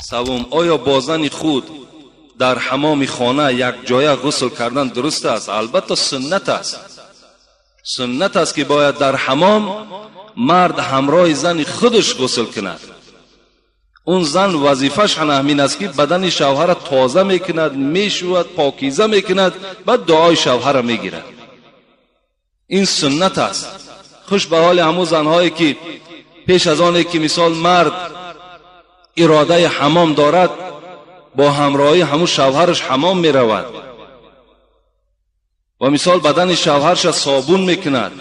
Севум, оё бо зани худ дар ҳамоми хона як ҷоя ғусл кардан дуруст аст? Албатта суннат аст. Суннат аст ки бояд дар ҳамом мард ҳамроҳи зани худаш ғусл кунад. Он зан вазифааш ҳамин аст ки бадани шавҳара тоза мекунад, мешӯяд, покиза мекунад, баъд дуои шавҳара мегирад. Ин суннат аст. Хуш ба ҳоли ҳамун занҳое ки пеш аз оне ки мисол мард иродаи ҳамом дорад, бо ҳамроҳии ҳамун шавҳараш ҳамом меравад ва мисол бадани шавҳарша собун мекунад,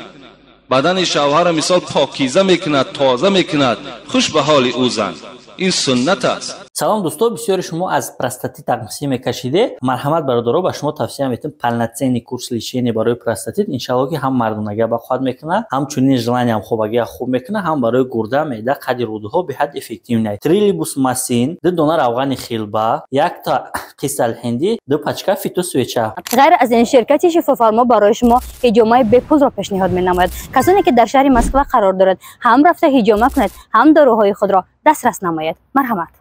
бадани шавҳара мисол покиза мекунад, тоза мекунад. Хуш ба ҳоли ӯ зан. Ин суннат аст. Салом дӯсто, бисёри шумо аз простатит тақсим мекашиде. Марҳамат бародаро, ба шумо тавсия метем полноценный курс лечения барои простатит. Иншалло ки ҳам мардонагия ба қувват мекунад, ҳамчунин желаниям хобагия хуб мекунад, ҳам барои гурда, меъда, қади рӯдаҳо беҳад эффективный. Трилибус масин, 2 дона равғани хилба, 1 та қисалҳиндӣ, 2 пачка фитосвеча. Ғайр аз ин, ширкати Шифофармо барои шумо ҳиҷомаи бепулро пешниҳод менамояд. Касоне ки дар шаҳри Москва қарор дорад, ҳам рафта ҳиҷома кунед, ҳам доруҳои худро дастрас намояд. Марҳамат.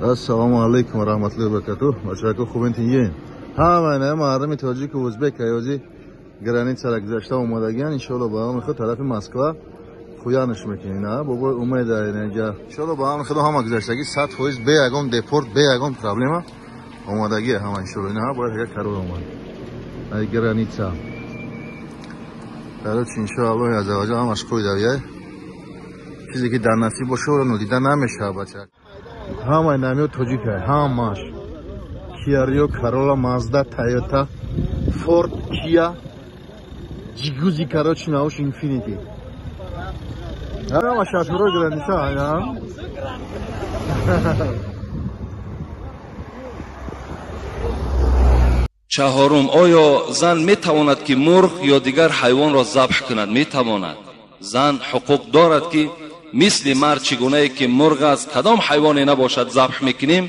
Ассалому алайкум ва раҳматуллоҳи ва баракатуҳ. Бачаҳо хубен тинҷен? Ҳама ина мардуми тоҷику ӯзбек аёзи границара гузашта омадагиян. Иншоалло ба ҳами худ тарафи Москва хуянаш мекунем. На бобои умед инҷа. Иншоалло ба ҳами худ ҳама гузаштагӣ 100% бе ягон депорт, бе ягон проблема омадагӣ ҳама иншоалло. Ина бояд як карор омад. Ай граница. Короче, иншоалло азза ва ҷалла ҳамаш қӯй давияй. Чизе ки дар насиб боша, ӯро нодида намешавад бача. Ҳамаи намиё тоҷика, ҳамаш. Kia Rio, Corolla, Mazda, Toyota, Ford, Kia, Jiguzi, короче, науш Infiniti. Ҳама шафёро граница, ҳа? Чаҳорум, оё зан метавонад ки мурғ ё дигар ҳайвонро забҳ кунад? Метавонад. Зан ҳуқуқ дорад ки мисли мард чӣ гунае ки мурғ аст, кадом ҳайвоне набошад забҳ мекунем,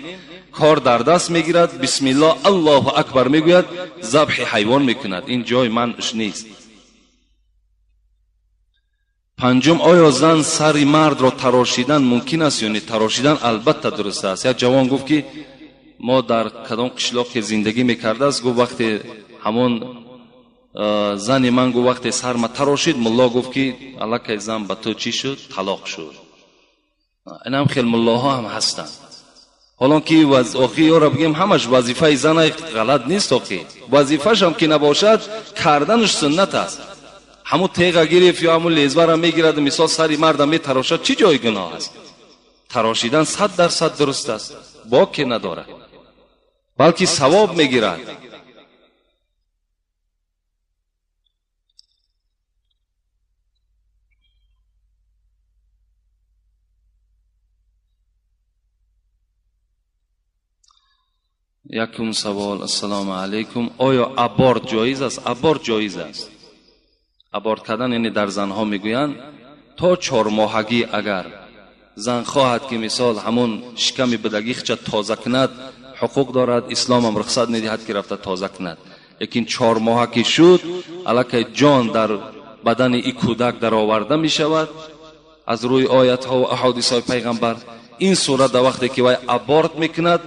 кор дар даст мегирад, бисмиллоҳ, аллоҳу акбар мегӯяд, забҳи ҳайвон мекунад. Ин ҷои манъш нест. Панҷум, оё зан сари мардро тарошидан мумкин аст ё не? Тарошидан албатта дуруст аст. Як ҷавон гуфт ки мо дар кадом қишлоқе зиндагӣ мекардааст, гуфт вақте ҳамон зани ман гуфт вақте сарма тарошид, мулло гуфт ки аллакай зан ба ту чӣ шуд? Талоқ шуд. Инам хел муллоҳо ҳам ҳастанд. Ҳолон ки охи ёро бигем ҳамаш вазифаи зана ғалат нест, охи вазифашам ки набошад, карданаш суннат аст. Ҳамун теға гирифт ё ҳамун лезвара мегирад, мисол сари марда метарошад, чӣ ҷои гуноҳ аст? Тарошидан 100% дуруст аст, боке надорад, балки савоб мегирад. Якум савол. Ассалому алайкум. Оё аборт ҷоиз аст? Аборт ҷоиз аст. Аборт кардан яъне дар занҳо мегӯянд то 4 моҳагӣ агар зан хоҳад ки мисол ҳамун шиками будагихча тоза кунад, ҳуқуқ дорад, ислом ҳам рухсат медиҳад ки рафта тоза кунад. Лекин 4 моҳа ки шуд, аллакай ҷон дар бадани и кӯдак дароварда мешавад аз рӯи оятҳо ва аҳодисҳои пайғамбар. Ин сурат дар вақте ки вай аборт мекунад,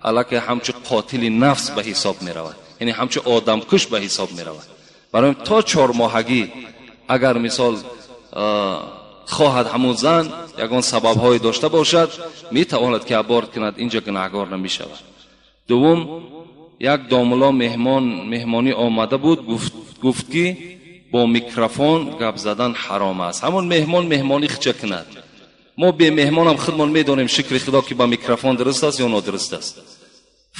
аллакай ҳамчун қотили нафс ба ҳисоб меравад, яъне ҳамчун одамкуш ба ҳисоб меравад. Барои то 4 моҳагӣ агар мисол хоҳад ҳамун зан ягон сабабҳое дошта бошад, метавонад ки аборт кунад, инҷа гунаҳгор намешавад. Дуввум, як домулло меҳмонӣ омада буд, гуфт ки бо микрофон гап задан ҳаром аст. Ҳамон меҳмон меҳмонӣ хича кунад. Мо бе меҳмонам худмон медонем, шукри худо, ки ба микрофон дуруст аст ё нодуруст аст.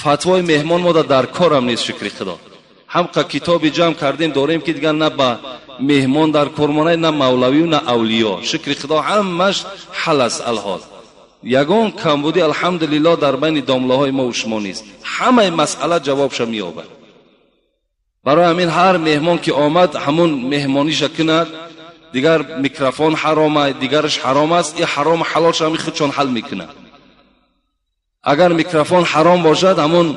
Фатвои меҳмон мода дар корам нест, шукри худо. Ҳамқа китоби ҷамъ кардем дорем ки дигар на ба меҳмон дар кор монад, на мавлавию на авлиё. Шукри худо ҳамаш ҳал аст алҳол. Ягон камбудӣ алҳамдулиллоҳ дар байни домлаҳои мо ва шумо нест. Ҳамаи масъала ҷавобша меёбад. Барои ҳамин ҳар меҳмон ки омад ҳамун меҳмониша кунад, дигар микрофон ҳаром аст, дигараш ҳаром аст, ин ҳаром ҳалолша ҳамин худшон ҳал мекунад. Агар микрофон ҳаром бошад, ҳамун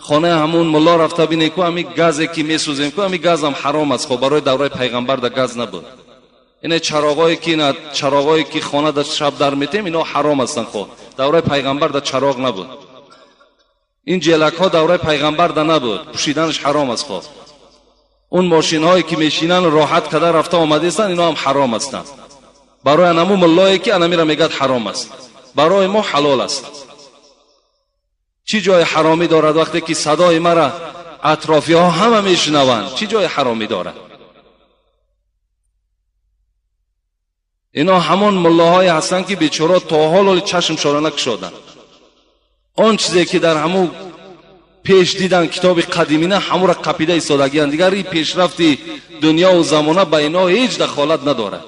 хонаи ҳамун мулло рафта бинед ку ҳамин газе ки месӯзем ку ҳамин газам ҳаром аст. Хоб барои давраи пайғамбар да газ набуд. Ине чароғое ки ина чароғое ки хона дар шаб дар метем, ино ҳаром ҳастанд. Хо давраи пайғамбар дар чароғ набуд. Ин ҷелакҳо давраи пайғамбар да набуд, пӯшиданаш ҳаром аст. Хо он мошинҳое ки мешинанд роҳат када рафта омадаистанд, ино ҳам ҳаром ҳастанд. Барои анаму муллое ки анамира мегӯяд ҳаром аст, барои мо ҳалол аст. Чӣ ҷои ҳаромӣ дорад вақте ки садои мара атрофиҳо ҳама мешунаванд? Чӣ ҷои ҳаромӣ дорад? Ино ҳамон муллоҳое ҳастанд ки бечора то ҳол чашмшона накушоданд. Он чизе ки дар ҳамун пеш дидан китоби қадимина, ҳамура қапида истодагиянд. Дигар ин пешрафти дунёву замона ба ино ҳеҷ дахолат надорад.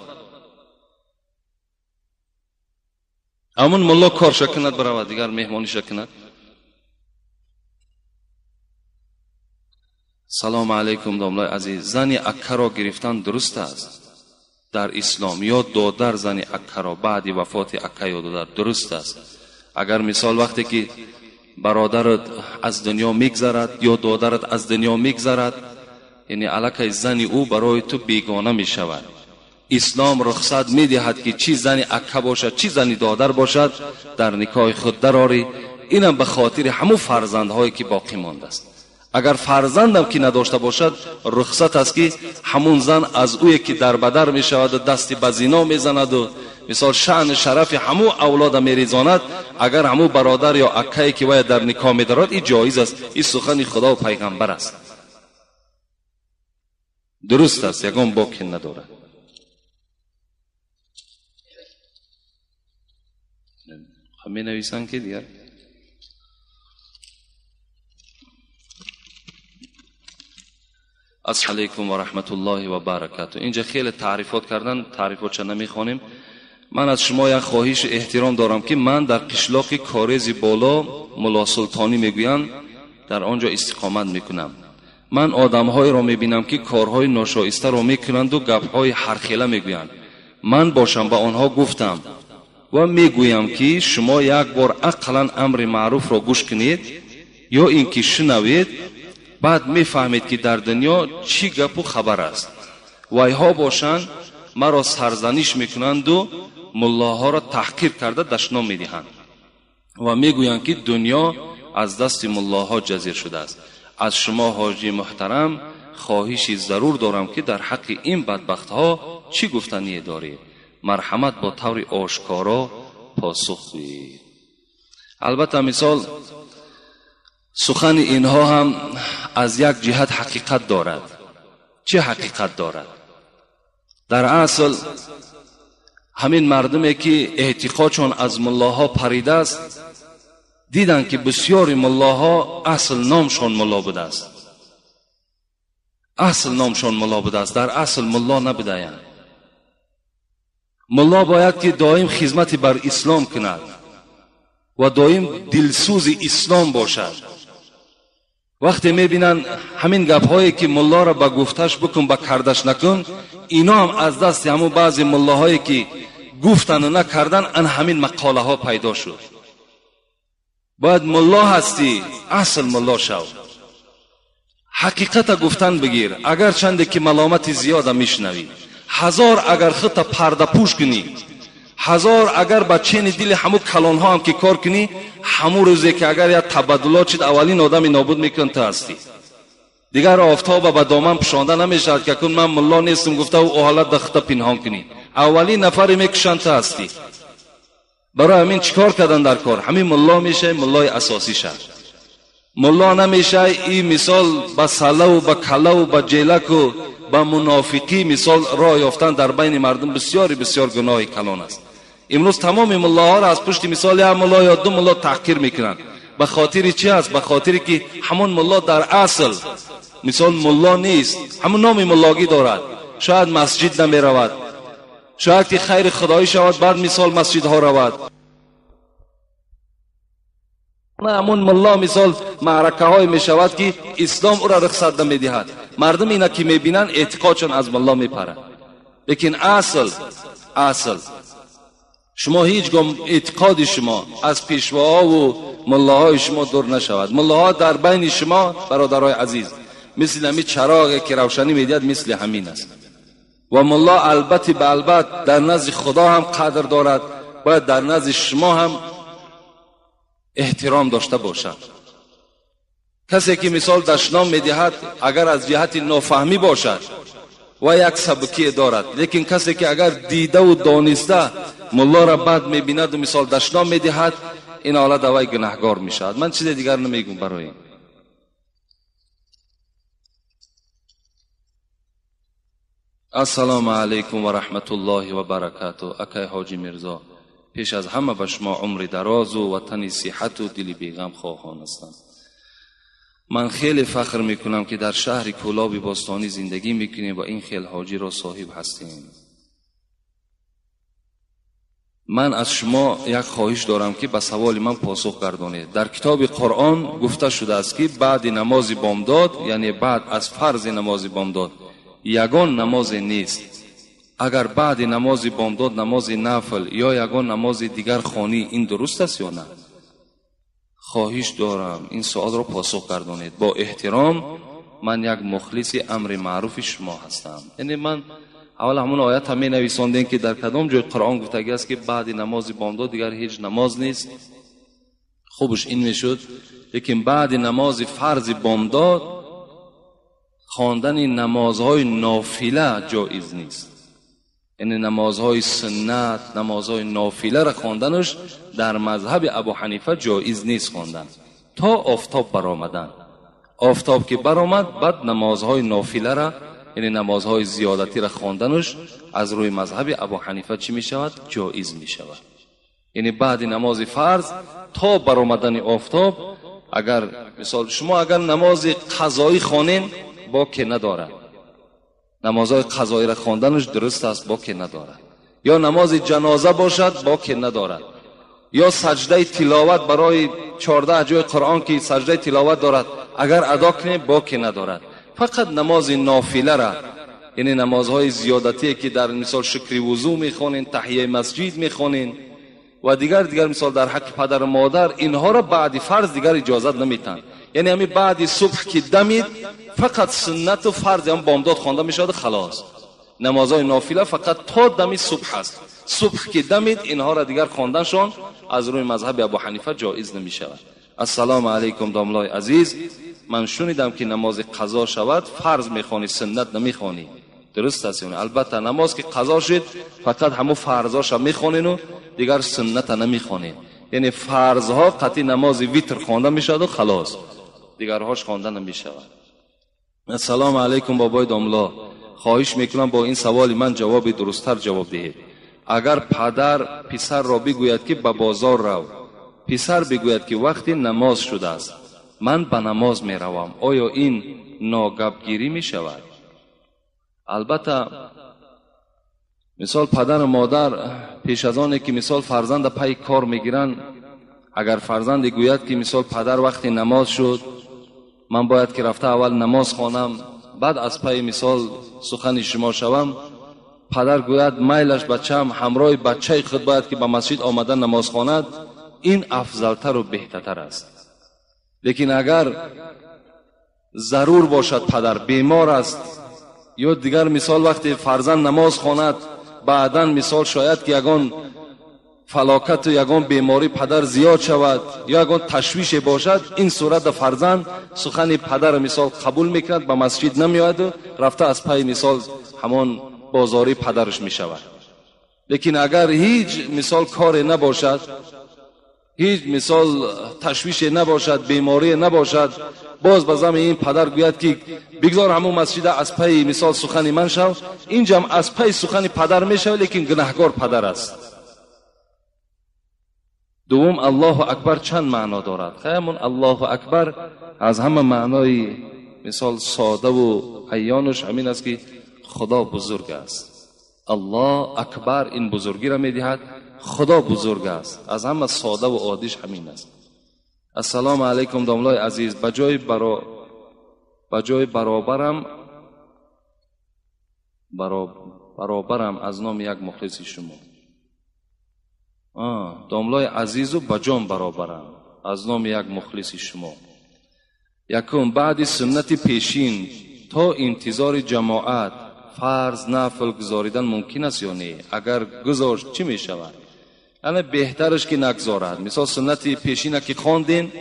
Ҳамун мулло корша кунад, биравад, дигар меҳмониша кунад. Салому алайкум, домлои азиз. Зани аккаро гирифтан дуруст аст дар ислом ё додар зани аккаро баъди вафоти акка ё додар дуруст аст? Агар мисол вақте ки бародарат аз дунё мегзарад ё додарат аз дунё мегзарад, яъне аллакай зани ӯ барои ту бегона мешавад. Ислом рухсат медиҳад ки чӣ зани акка бошад, чӣ зани додар бошад, дар никоҳи худ дарорӣ. Инам ба хотири ҳамун фарзандҳое ки боқӣ мондааст. Агар фарзандам ки надошта бошад, рухсат аст ки ҳамун зан аз ӯе ки дарбадар мешаваду дасти ба зино мезанаду мисол шаъну шарафи ҳамун авлода мерезонад, агар ҳамун бародар ё аккае ки вая дар никоҳ медорад, ин ҷоиз аст. Ин сухани худо пайғамбар аст, дуруст аст, ягон боке надорад. Менависанд ки дигар ассалому алайкум ва раҳматуллоҳи ва баракату. Инҷа хеле таърифот кардан, таърифотша намехонем. Ман аз шумо як хоҳиши эҳтиром дорам ки ман дар қишлоқи Корези боло Муллосултонӣ мегӯянд, дар он ҷо истиқомат мекунам. Ман одамҳоеро мебинам ки корҳои ношоистаро мекунанду гапҳои ҳархела мегӯянд. Ман бошам ба онҳо гуфтам ва мегӯям ки шумо як бор ақаллан амри маъруфро гӯш кунед ё ин ки шунавед, баъд мефаҳмед ки дар дунё чӣ гапу хабар аст. Вайҳо бошанд маро сарзаниш мекунанду муллоҳоро таҳқир карда дашном медиҳанд ва мегӯянд ки дунё аз дасти муллоҳо ҷазир шудааст. Аз шумо ҳоҷи муҳтарам хоҳиши зарур дорам ки дар ҳаққи ин бадбахтҳо чӣ гуфтание доред? Марҳамат бо таври ошкоро посух диҳед. Албатта мисол сухани инҳо ҳам аз як ҷиҳат ҳақиқат дорад. Чӣ ҳақиқат дорад? Дар асл ҳамин мардуме ки эътиқодшон аз муллоҳо паридааст, диданд ки бисёри муллоҳо асл номшон мулло будааст, асл номшон мулло будааст, дар асл мулло набудаянд. Мулло бояд ки доим хизмати бар ислом кунад ва доим дилсӯзи ислом бошад. Вақте мебинанд ҳамин гапҳое ки муллоро ба гуфташ бикун, ба кардаш накун, ино ҳам аз дасти ҳамун баъзе муллоҳое ки гуфтану накардан, ан ҳамин мақолаҳо пайдо шуд. Бояд мулло ҳастӣ, асл мулло шав, ҳақиқата гуфтан бигир, агарчанде ки маломати зиёда мешунавӣ. Ҳазор агар худта пардапӯш кунӣ, ҳазор агар ба чени дили ҳамун калонҳо ҳам ки кор кунӣ, ҳамун рӯзе ки агар як табаддулот шид, аввалин одами нобуд мекун ту ҳастӣ. Дигар офтоба ба доман пӯшонда намешавад ки акун ман мулло нестам гуфта ӯ ҳолат да худта пинҳон кунӣ. Аввалин нафаре мекушанд ту ҳастӣ. Барои ҳамин чӣ кор кардан дар кор? Ҳамин мулло мешавӣ, муллои асосӣ шав. Мулло намешавӣ, ин мисол ба салаву ба калаву ба ҷелаку ба мунофиқӣ мисол роҳ ёфтан дар байни мардум бисёри бисёр гуноҳи калон аст. Имрӯз тамоми муллоҳоро аз пушти мисол як мулло ё ду мулло таҳқир мекунанд. Ба хотири чӣ аст? Ба хотире ки ҳамон мулло дар асл мисол мулло нест, ҳамон номи муллогӣ дорад. Шояд масҷид намеравад, шояд ки хайри худоӣ шавад, баъд мисол масҷидҳо равад. Ҳамон мулло мисол маъракаҳое мешавад ки ислом ӯро рухсат намедиҳад. Мардум ина ки мебинанд, эътиқодшон аз мулло мепарад. Лекин асл шумо ҳеҷ гоҳ эътиқоди шумо аз пешвоҳову муллоҳои шумо дур нашавад. Муллоҳо дар байни шумо, бародарои азиз, мисли ҳамин чароғе ки равшанӣ медиҳад, мисли ҳамин аст. و ملا البته به البته در نزد خدا هم قدر دارد، باید در نزد شما هم احترام داشته باشد. کسی که مثال دشنام میدهد اگر از جهت نافهمی باشد و یک سبکی دارد، لیکن کسی که اگر دیده و دانسته ملا را بد میبیند و مثال دشنام میدهد، این حالت دوای گناهگار میشود. من چیز دیگر نمیگم برای این. السلام علیکم و رحمت الله و برکاته. اکای حاجی میرزا، پیش از همه به شما عمر دراز و وطن صحت و دل بیغم خواهان هستم. من خیلی فخر میکنم که در شهر کولاب باستانی زندگی میکنیم و این خیل حاجی را صاحب هستیم. من از شما یک خواهش دارم که به سوال من پاسخ گردانید. در کتاب قرآن گفته شده است که بعد نماز بامداد، یعنی بعد از فرض نماز بامداد، یگان نماز نیست. اگر بعد نماز بامداد نماز نفل یا یگان نماز دیگر خوانی، این درست است یا نه؟ خواهش دارم این سوال را پاسخ گردانید. با احترام، من یک مخلص امر معروف شما هستم. یعنی من اول همون آیت هم می نویساندیم که در کدام جای قرآن گفتگی است که بعد نماز بامداد دیگر هیچ نماز نیست. خوبش این میشد، لیکن بعد نماز فرض بامداد خواندن نمازهای نافله جایز نیست. یعنی نمازهای سنت، نمازهای نافله را خواندنش در مذهب ابو حنیفه جایز نیست خواندن تا آفتاب برآمدن. آفتاب که برآمد، بعد نمازهای نافله را، یعنی نمازهای زیادتی را خواندنش از روی مذهب ابو حنیفه چی می شود؟ جایز می شود. یعنی بعد نماز فرض تا برآمدن آفتاب، اگر مثال شما اگر نماز قضایی خوانین باکی نداره، نمازهای قضایی را خواندنش درست است، باکی نداره. یا نماز جنازه باشد باکی نداره. یا سجده تلاوت برای 14 جای قرآن که سجده تلاوت دارد اگر ادا کنه باکی ندارد. فقط نماز نافله را، یعنی نمازهای زیادتی که در مثال شکر وضو میخوانین، تحیه مسجد میخوانین و دیگر مثال در حق پدر و مادر، اینها را بعد فرض دیگر اجازت نمیتن. یعنی همین بعد صبح که دمید فقط سنت و فرض هم بامداد خوانده میشود خلاص. نمازهای نافله فقط تا دم صبح است. صبح که دمید اینها را دیگر خواندنشان از روی مذهب ابو حنیفه جایز نمیشود. السلام علیکم داملای عزیز، من شنیدم که نماز قضا شود فرض میخوانی سنت نمیخوانی. درست است؟ البته نماز که قضا شد فقط همو فرضاش میخوانین و دیگر سنت نمیخوانین. یعنی فرضها قطعی نماز ویتر خوانده میشود و خلاص، دیگرهاش خوانده نمیشود. السلام علیکم بابای داملا، خواهش میکنم با این سوال من جواب درستتر جواب دهید. اگر پدر پسر را بگوید که به بازار رو، پسر بگوید که وقتی نماز شده است من به نماز میروم، آیا این ناگپگیری میشود؟ البته مثال پدر و مادر پیش از آنه که مثال فرزند پای کار میگیرن، اگر فرزند گوید که مثال پدر وقتی نماز شد من باید که رفته اول نماز خوانم بعد از پای مثال سخن شما شوم، پدر گوید میلش بچم همراه بچه خود باید که به مسجد آمدن نماز خواند، این افضلتر و بهتر است. لیکن اگر ضرور باشد پدر بیمار است یا دیگر مثال وقتی فرزند نماز خواند بعدا مثال شاید که یگان فلاکت و یگان بیماری پدر زیاد شود یا یگان تشویش باشد، این صورت فرزند سخن پدر مثال قبول میکند، به مسجد نمیآید و رفته از پای مثال همان بازاری پدرش میشود. لیکن اگر هیچ مثال کار نباشد، هیچ مثال تشویش نباشد، بیماری نباشد، باز به زم این پدر گوید که بگذار همون مسجد از پای مثال سخن من شو، اینجا از پای سخن پدر میشود، لیکن گناهکار پدر است. دوم، الله اکبر چند معنا دارد؟ خیمون الله اکبر از همه معنای مثال ساده و عیانش همین است که خدا بزرگ است. الله اکبر این بزرگی را میدهد، خدا بزرگ است. از همه ساده و عادیش همین است. السلام علیکم داملای عزیز، به جای برابرم برابرم از نام یک مخلص شما. داملای عزیز و به جان برابرم از نام یک مخلص شما. یکم، بعد سنت پیشین تا انتظار جماعت фарз нафл гузоридан мумкин аст ё не? Агар гузошт чӣ мешавад? Ана беҳтараш ки нагузорад. Мисол суннати пешина ки хондем,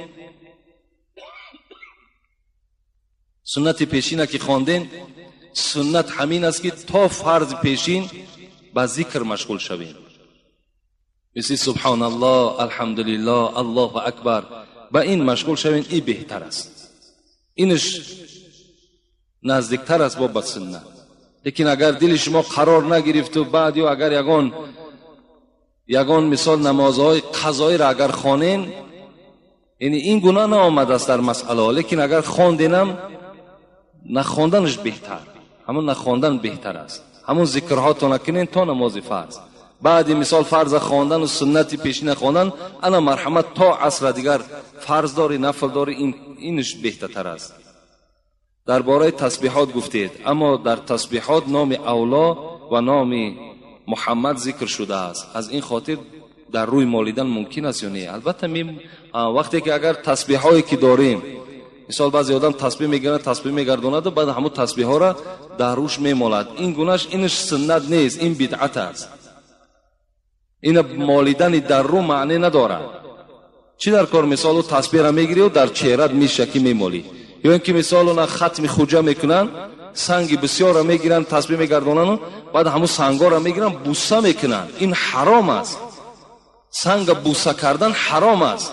суннати пешина ки хондем, суннат ҳамин аст ки то фарзи пешин ба зикр машғул шавем. Мисли субҳаналлоҳ, алҳамдулиллоҳ, аллоҳу акбар, ба ин машғул шавем, ин беҳтар аст. Инаш наздиктар аст бо ба суннат. Лекин агар дили шумо қарор нагирифту баъд ё агар ягон мисол намозҳои қазоиро агар хонен, яъне ин гуна наомадааст дар масъалаҳо, лекин агар хонденам нахонданаш беҳтар, ҳамон нахондан беҳтар аст. Ҳамон зикрҳото накунен то намози фарз. Баъди мисол фарза хондану суннати пешина хондан, ана марҳамат то асра дигар фарз дори, нафл дори, инаш беҳтартар аст. Дар бораи тасбиҳот гуфтед, аммо дар тасбиҳот номи авло ва номи муҳаммад зикр шудааст. Аз ин хотир дар рӯй молидан мумкин аст ё не? Албатта вақте ки агар тасбиҳое ки дорем, мисол баъзе одам тасбиҳ мегирад, тасбиҳ мегардонаду баъд ҳамун тасбиҳҳоро дар рӯш мемолад. Ин гунаш инаш суннат нест, ин бидъат аст. Ина молидани дар рӯ маъне надорад. Чӣ дар кор? Мисол ӯ тасбиҳро мегирӣ дар чеҳрат мешакӣ мемолӣ. Ё ин ки мисол она хатми хуҷа мекунанд, санги бисёрро мегиранд, тасбиҳ мегардонанд, баъд ҳамун сангҳоро мегиранд, буса мекунанд. Ин ҳаром аст. Санга буса кардан ҳаром аст.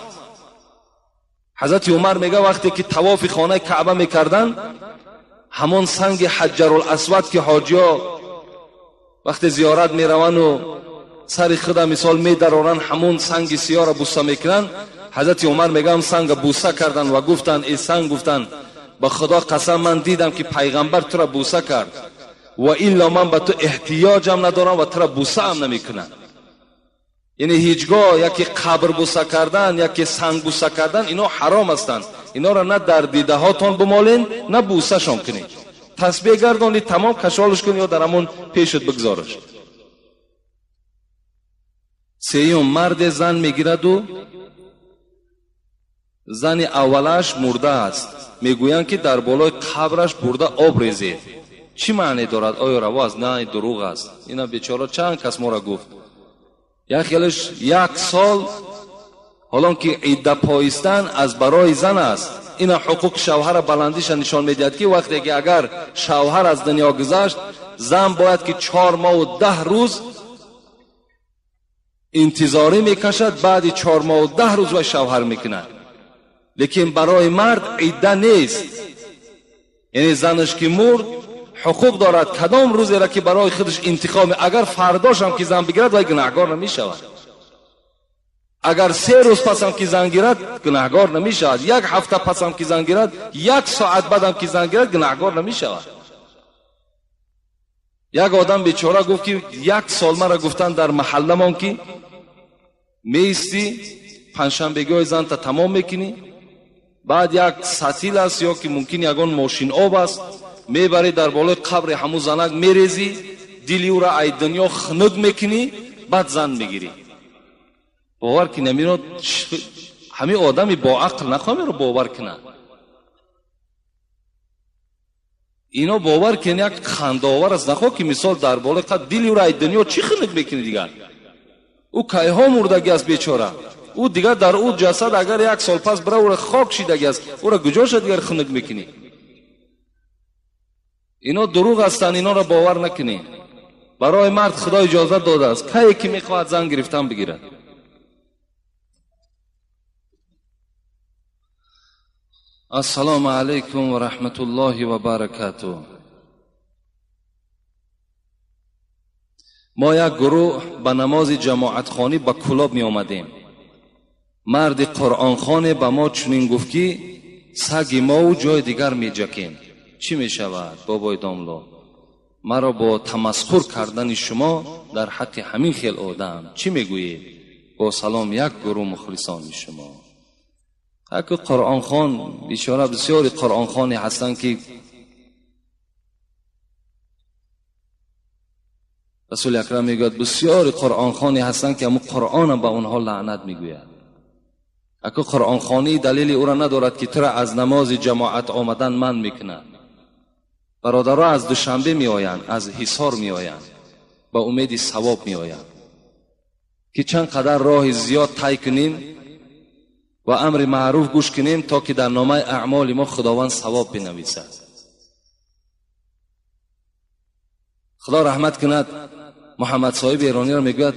Ҳазрати Умар мега вақте ки тавофи хонаи Каъба мекарданд, ҳамон санги ҳаҷарул-асвад ки ҳоҷиё вақте зиёрат мераванду сари худа мисол медароранд, ҳамон санги сиёҳро буса мекунанд. Ҳазрати Умар мегӯям санга буса карданд ва гуфтанд: эй санг, гуфтанд, ба Худо қасам, ман дидам ки пайғамбар тура буса кард ва илло ман ба ту эҳтиёҷам надорам ва тура бусаам намекунам. Яъне ҳеҷгоҳ яке қабр буса кардан, яке санг буса кардан, ино ҳаром ҳастанд. Инора на дар дидаҳотон бимолен, на бусашон кунед. Тасбеҳ гардонед, тамом кашолаш кун ё дар ҳамон пешат бигзораш. Сеюм, марде зан мегираду зани аввалаш мурда аст. Мегӯянд ки дар болои қабраш бурда об резед. Чӣ маъне дорад? Оё раво аст? На, дурӯғ аст. Ина бечора чанд кас моро гуфт. Як хелаш як сол, ҳолон ки идда поистан аз барои зан аст. Ина ҳуқуқи шавҳара баландиша нишон медиҳад ки вақте ки агар шавҳар аз дунё гузашт, зан бояд ки 4 моҳу 10 рӯз интизорӣ мекашад, баъди 4 моҳу 10 рӯз вай шавҳар мекунад. Лекин барои мард идда нест. Яъне занаш ки мурд, ҳуқуқ дорад кадом рӯзеро ки барои худаш интихоб, агар фардошам ки зан бигирад, вай гунаҳгор намешавад. Агар 3 рӯз пасам ки зан гирад, гунаҳгор намешавад. 1 ҳафта пасам ки зан гирад, 1 соат баъдам ки зан гирад, гунаҳгор намешавад. Як одам бечора гуфт ки 1 сол мара гуфтан дар маҳалламон ки меистӣ, панҷшанбегиҳои занта тамом мекунӣ, баъд як сатил аст ё ки мумкин ягон мошин об аст, мебарӣ дар болои қабри ҳамун занак мерезӣ, дили ӯро ай дунё хунук мекунӣ, баъд зан мегирӣ. Бовар кунӣ, амино ҳамин одами боақл нахоҳам иро бовар кунад. Ино бовар кунӣ як хандаовар аст, нахоҳ ки мисол дар болои қабр дили ӯро ай дунё чӣ хунук мекунӣ дигар? Ӯ кайҳо мурдагӣ аст бечора. Ӯ дигар дар ӯ ҷасад агар 1 сол пас бира ӯро хок шидагӣ аст, ӯро куҷоша дигар хунук мекунӣ? Ино дурӯғ ҳастанд, иноро бовар накунед. Барои мард Худо иҷозат додааст, кае ки мехоҳад зан гирифтан бигирад. Ассалому алайкум ва раҳматуллоҳи ва баракатуҳ. Мо як гурӯҳ ба намози ҷамоатхонӣ ба Кӯлоб меомадем. Марди қуръонхоне ба мо чунин гуфт ки саги мову ҷои дигар меҷакем. Чӣ мешавад, бобои домло? Маро бо тамасхур кардани шумо дар ҳаққи ҳамин хел одам чӣ мегӯед? Бо салом, як гурӯҳ мухлисони шумо. Аку қуръонхон бечора бисёри қуръонхоне ҳастанд ки расули акрам мегӯяд бисёри қуръонхоне ҳастанд ки ҳамун қуръонам ба онҳо лаънат мегӯяд. Аку қуръонхонӣ далели ӯро надорад ки тура аз намози ҷамоат омадан манъ мекунад. Бародаро аз Душанбе меоянд, аз Ҳисор меоянд, ба умеди савоб меоянд, ки чанд қадар роҳи зиёд тай кунем ва амри маъруф гӯш кунем, то ки дар номаи аъмоли мо Худованд савоб бинависад. Худо раҳмат кунад Муҳаммад соҳиби Эрониро, мегӯяд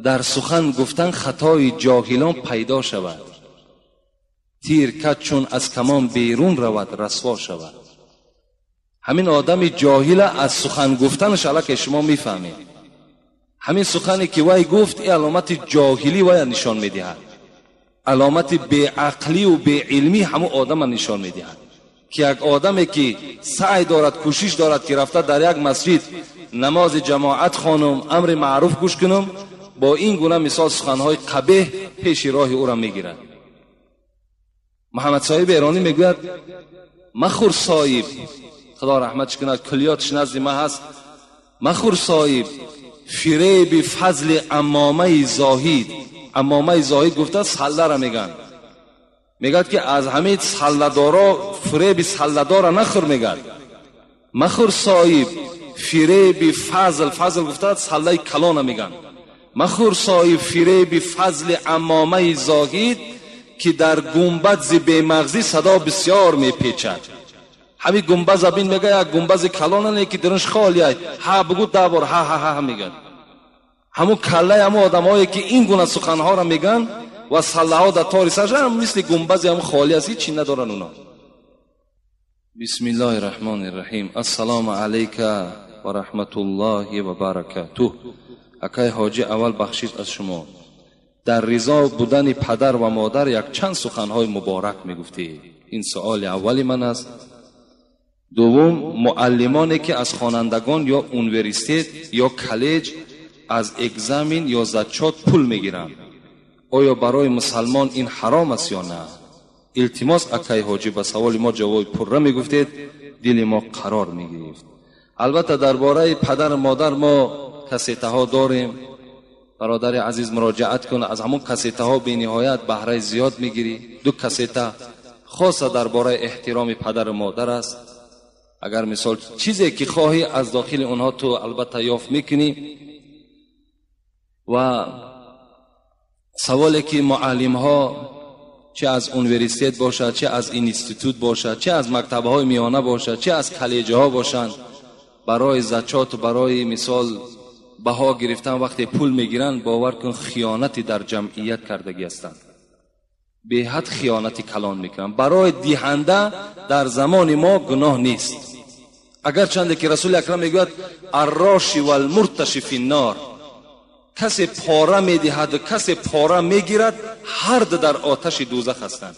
дар сухан гуфтан хатои ҷоҳилон пайдо шавад, тир кад чун аз камон берун равад расво шавад. Ҳамин одами ҷоҳила аз сухан гуфтанаш аллакай шумо мефаҳмед. Ҳамин сухане ки вай гуфт, ин аломати ҷоҳилӣ вая нишон медиҳад, аломати беақлию беилмӣ ҳамун одама нишон медиҳад, ки як одаме ки саъй дорад, кӯшиш дорад ки рафта дар як масҷид намози ҷамоат хонум, амри маъруф гӯш кунум, бо ин гуна мисол суханҳои қабеҳ пеши роҳи ӯро мегирад. Муҳаммад соҳиби Эронӣ мегӯяд махӯр соҳиб, Худо раҳматш кунад, куллиётш назди ма ҳаст, махӯр соҳиб фиреби фазли амомаи зоҳид. Амомаи зоҳид гуфта саллара мегӯянд. Мегӯяд ки аз ҳамин салладоро фиреби салладора нахӯр. Мегӯяд махӯр соҳиб фиреби фазл, фазл гуфта саллаи калона мегӯянд. Махӯр соҳиб фиреби фазли амомаи зоҳид, ки дар гумбази бемағзӣ садо бисёр мепечад. Ҳамин гумбаза бин, мега як гумбази калона не ки дарунш холия, ҳа бугӯ 10 бор ҳа ҳа ҳа мегӯяд. Ҳамун каллаи ҳамун одамҳое ки ин гуна суханҳоро мегӯянд ва саллаҳо дар тори саршон мисли гумбази ҳамун холӣ аст, ҳеҷ чи надоранд уно. Бисмиллоҳи раҳмони раҳим. Ассалому алайка ва раҳматуллоҳи ва баракатуҳ. Акай ҳоҷӣ, аввал бахшиш аз шумо. Дар ризо будани падар ва модар якчанд суханҳои муборак мегуфтед. Ин суоли аввали ман аст. Дуввум, муаллимоне ки аз хонандагон ё университет ё коллеҷ аз экзамен ё зачёт пул мегиранд, оё барои мусалмон ин ҳаром аст ё на? Илтимос акай ҳоҷӣ, ба саволи мо ҷавоби пурра мегуфтед, дили мо қарор мегирифт. Албатта дар бораи падару модар мо кассетаҳо дорем. Бародари азиз, муроҷиат кун, аз ҳамон кассетаҳо бениҳоят баҳраи зиёд мегирӣ. 2 кассета хоса дар бораи эҳтироми падару модар аст. Агар мисол чизе ки хоҳӣ аз дохили онҳо ту албатта ёфт мекунӣ. Ва саволе ки муаллимҳо чӣ аз университет бошад, чӣ аз институт бошад, чӣ аз мактабҳои миёна бошад, чӣ аз коллеҷҳо бошанд, барои зачёт, барои мисол баҳо гирифтан вақте пул мегиранд, бовар кун хиёнати дар ҷамъият кардагӣ ҳастанд. Беҳад хиёнати калон мекунанд. Барои диҳанда дар замони мо гуноҳ нест. Агарчанде ки Расули Акрам мегӯяд арроши валмурташи финнор, касе пора медиҳад ва касе пора мегирад, ҳар ду дар оташи дӯзах ҳастанд.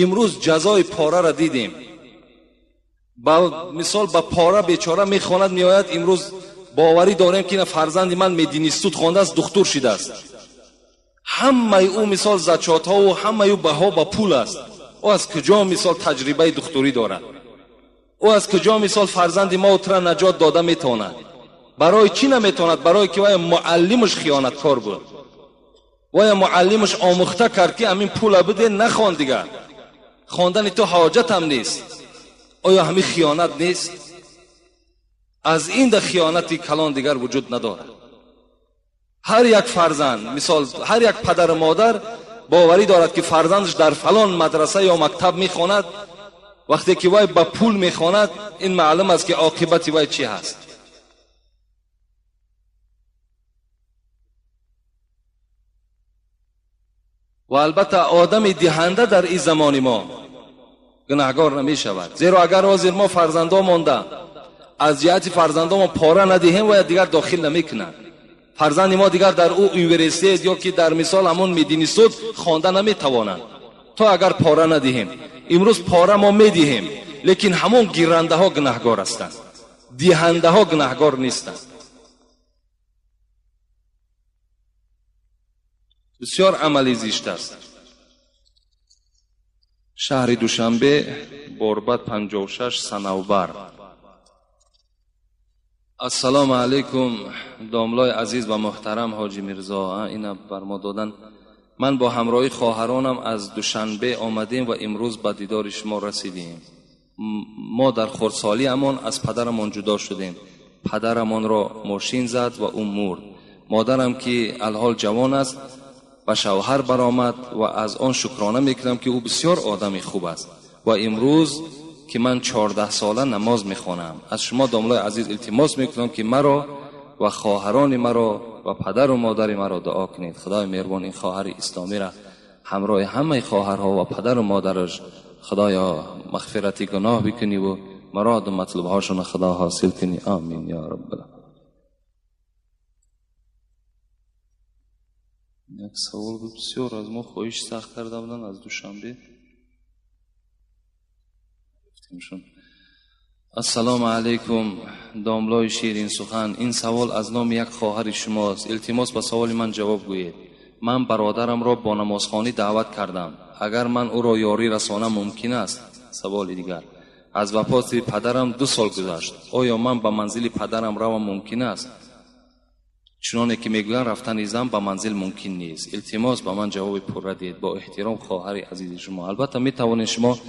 Имрӯз ҷазои пораро дидем. Ба мисол ба пора бечора мехонад, меояд. Имрӯз боварӣ дорем ки фарзанди ман мединистут хондааст, духтур шидааст. Ҳамаи ӯ мисол зачётҳову ҳамаи ӯ баҳо ба пул аст. Ӯ аз куҷо мисол таҷрибаи духтурӣ дорад? Ӯ аз куҷо мисол фарзанди мо тура наҷот дода метавонад? Барои чӣ наметавонад? Барое ки вая муаллимаш хиёнаткор буд. Вая муаллимаш омӯхта кард ки ҳамин пула биде, нахон дигар, хондани ту ҳоҷатам нест. Оё ҳамин хиёнат нест? Аз ин да хиёнати калон дигар вуҷуд надорад. Ҳар як фарзанд, мисол ҳар як падару модар боварӣ дорад ки фарзандаш дар фалон мадраса ё мактаб мехонад. Вақте ки вай ба пул мехонад, ин маълум аст ки оқибати вай чӣ ҳаст. Ва албатта одами диҳанда дар ин замони мо гунаҳгор намешавад. Зеро агар ҳозир мо фарзандо монда аз ҷиҳати фарзандомон пора надиҳем, вая дигар дохил намекунанд. Фарзанди мо дигар дар ӯ университет ё ки дар мисол ҳамон мединистут хонда наметавонанд, то агар пора надиҳем. Имрӯз пора мо медиҳем, лекин ҳамон гирандаҳо гунаҳгор ҳастанд, диҳандаҳо гунаҳгор нестанд. Бисёр амали зишт аст. Шаҳри Душанбе, Борбад 56, Санавбар. Ассалому алайкум домлои азиз ва муҳтарам ҳоҷи Мирзо. Ина бар мо додан. Ман бо ҳамроҳи хоҳаронам аз Душанбе омадем ва имрӯз ба дидори шумо расидем. ما در خردسالی امان از پدرمان جدا شدیم. پدرمان را ماشین زد و او مرد. مادرم که الحال جوان است و شوهر برآمد و از آن شکرانه میکنم که او بسیار آدم خوب است و امروز که من 14 ساله نماز میخوانم. از شما داملای عزیز التماس میکنم که مرا و خواهران مرا و پدر و مادر مرا دعا کنید. خدای مهربان این خواهر اسلامی را همراه همه خواهرها و پدر و مادرش خدایا مغفرت گناه بکنی و مراد و مطلب هاشون خدا حاصل کنی. آمین یا رب العالمین. یک سوال بود بسیار از ما خواهش سخت کرده بودن از دوشنبه. السلام علیکم داملای شیرین سخن، این سوال از نام یک خواهر شماست. التماس به سوال من جواب گویید. من برادرم را با نمازخوانی دعوت کردم. اگر من او را یاری رسانم ممکن است؟ سوال دیگر، از وفات پدرم 2 سال گذشت. آیا من به منزل پدرم روم ممکن است؟ چنانه که میگویند رفتن زن به منزل ممکن نیست. التماس به من جواب پرره دهید. با احترام خواهر عزیز شما. البته میتوانید شما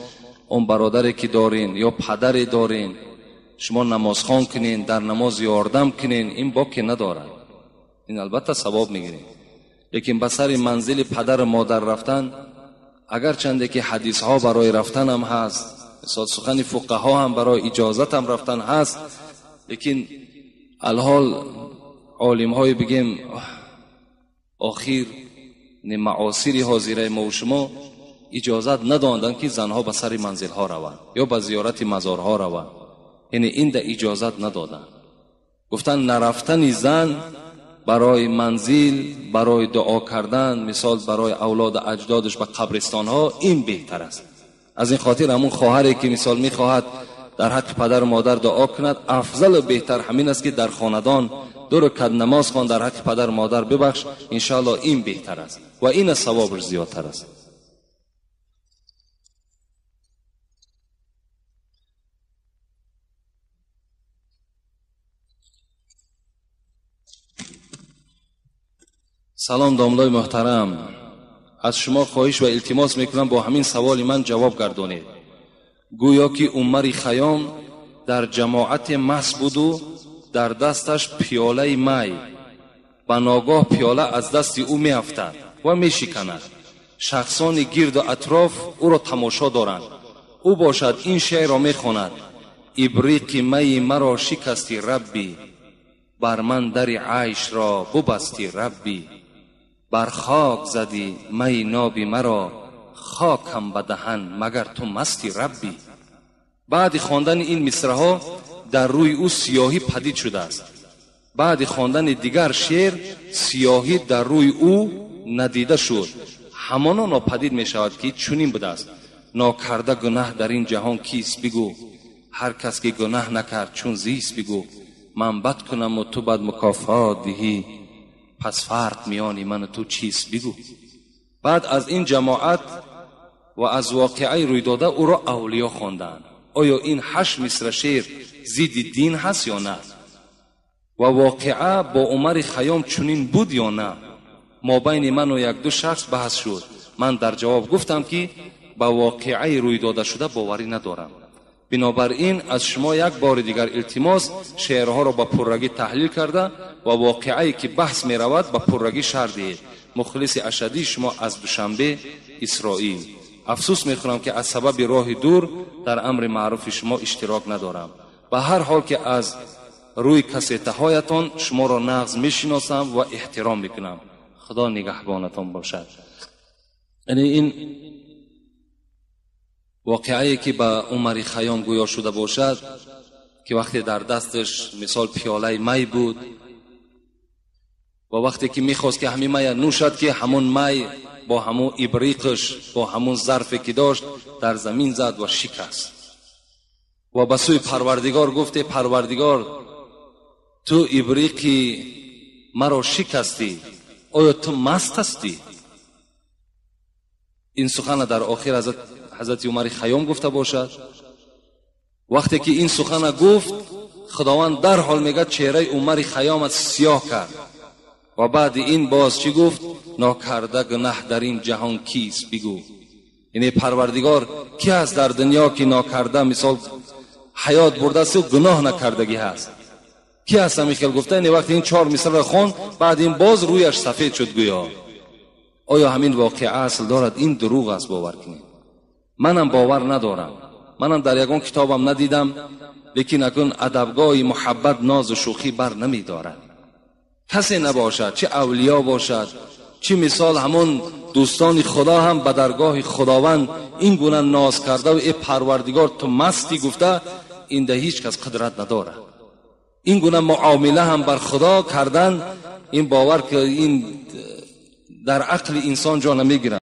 اون برادری که دارین یا پدری دارین شما نمازخوان کنین، در نماز یاردم کنین، این باکی ندارد، این البته ثواب میگیرین. لیکن به سر منزل پدر مادر رفتن، اگر چنده که حدیث ها برای رفتن هم هست، مثال سخن فقها هم برای اجازت هم رفتن هست، لیکن الحال عالم های بگیم آخر معاصر حاضره ما و شما اجازت ندادند که زنها به سر منزل ها روند یا به زیارت مزارها روند. یعنی این ده اجازت ندادند. گفتن نرفتن زن برای منزل، برای دعا کردن، مثال برای اولاد اجدادش به قبرستان ها، این بهتر است. از این خاطر همون خواهری که مثال میخواهد در حق پدر و مادر دعا کند، افضل و بهتر همین است که در خاندان 2 رکعت نماز خوان، در حق پدر و مادر ببخش، انشاءالله این بهتر است و این ثوابش زیادتر است. سلام داملای محترم، از شما خواهش و التماس میکنم با همین سوال من جواب گردانید. گویا که عمر خیام در جماعت مست بود و در دستش پیاله می، به ناگاه پیاله از دست او میافتد و میشکند. شخصان گرد و اطراف او را تماشا دارند. او باشد این شعر را میخواند: ابریق می مرا شکستی ربی، بر من در عیش را ببستی ربی، بر خاک زدی می نابی مرا، خاکم به دهن مگر تو مستی ربی. بعد خواندن این مصرع‌ها در روی او سیاهی پدید شده است. بعد خواندن دیگر شعر سیاهی در روی او ندیده شد. همانا ناپدید می شود که چنین بوده است: ناکرده گناه در این جهان کیست بگو، هر کس که گناه نکرد چون زیست بگو. من بد کنم و تو بد مکافات دهی، پس فرق میان من و تو چیست بگو. بعد از این جماعت و از واقعه روی داده او را اولیا خواندند. آیا این 8 مصرع شعر ضد دین هست یا نه؟ و واقعه با عمر خیام چنین بود یا نه؟ ما بین من و 1-2 شخص بحث شد. من در جواب گفتم که با واقعه روی داده شده باوری ندارم. بنابراین از شما یک بار دیگر التماس شعرها را با پررگی تحلیل کرده و واقعه‌ای که بحث می رود با پررگی شرح دهید. مخلص اشدی شما از دوشنبه، اسرائیل. افسوس میخورم که از سبب راه دور در امر معروف شما اشتراک ندارم. به هر حال که از روی کسیتهایتان شما را نغز میشناسم و احترام میکنم. خدا نگهبانتان باشد. یعنی این واقعه‌ای که به عمر خیام گویا شده باشد که وقتی در دستش مثال پیاله می بود و وقتی که میخواست که همین می نوشد، که همون می با همون ابریقش، با همون ظرفی که داشت در زمین زد و شکست و به سوی پروردگار گفته: پروردگار، تو ابریقی مرا شکستی، آیا تو مست هستی؟ این سخن در آخر حضرت عمر خیام گفته باشد. وقتی که این سخن گفت، خداوند در حال میگه چهره عمر خیام از سیاه کرد و بعد این باز چی گفت؟ ناکرده گناه در این جهان کیست بگو. Яъне Парвардигор ки ҳаст дар дунё ки нокарда мисол ҳаёт бурдасту гуноҳ накардагӣ ҳаст? Ки ҳаст ҳамин хел гуфта? Яъне вақте ин чор мисрро хонд, баъд ин боз рӯяш сафед шуд гӯё. Оё ҳамин воқеа асл дорад? Ин дурӯғ аст, бовар кунед. Манам бовар надорам, манам дар ягон китобам надидам, лекин акун адабгоҳи муҳаббат нозу шӯхӣ бар намедорад. Касе набошад, чӣ авлиё бошад, чӣ мисол ҳамон дӯстони Худо ҳам ба даргоҳи Худованд ин гуна ноз карда ва э Парвардигор, ту масти гуфта, инда ҳеҷ кас қудрат надорад. Ин гуна муомила ҳам бар Худо кардан, ин бовар ки ин дар ақли инсон ҷо намегирад.